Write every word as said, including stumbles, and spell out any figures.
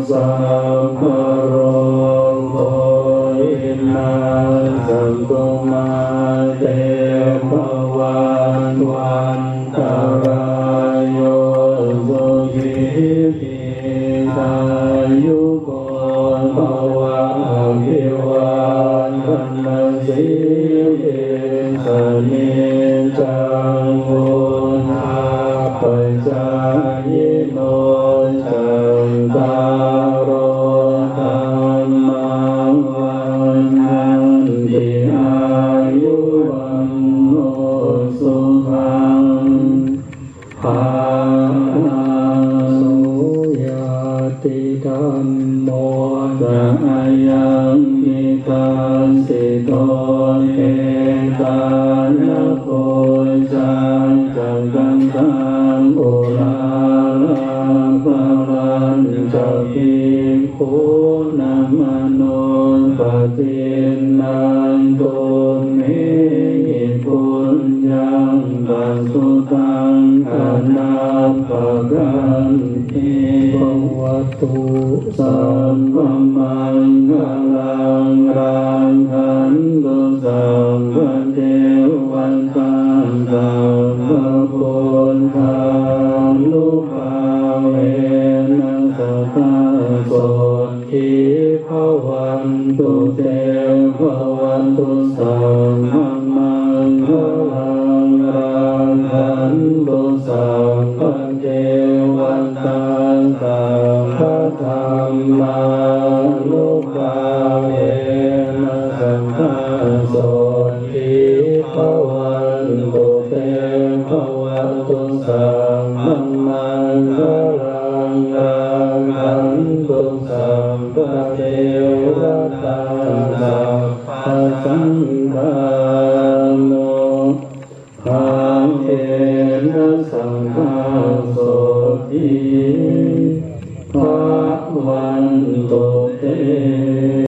sabbarogo vinassatu, mā te bhavatvantarāyo, sukhī dīghāyuko bhava. Abhivādanasīlissa niccaṃ vuḍḍhāpacāyino, cattāro dhammā vaḍḍhanti: āyu vaṇṇo sukhaṃ balaṃ. So ñātidhammo ca ayaṃ nidassito, petāna pūjā ca katā uḷārā, balañca bhikkhūnamanuppadinnaṃ, tumhehi puññaṃ pasutaṃ anappakanti. Bhavatu sabbamaṅgalaṃ, rakkhantu sabbadevatā, sabbabuddhānubhāvena sadā sotthī bhavantu te. Bhavatu sabbamaṅgalaṃ, rakkhantu sabbadevatā, sabbadhammānubhāvena sadā sotthī bhavantu te. Bhavatu sabbamaṅgalaṃ, rakkhantu sabbadevatā, sabbasaṅghānubhāvena sadā sotthī bhavantu te.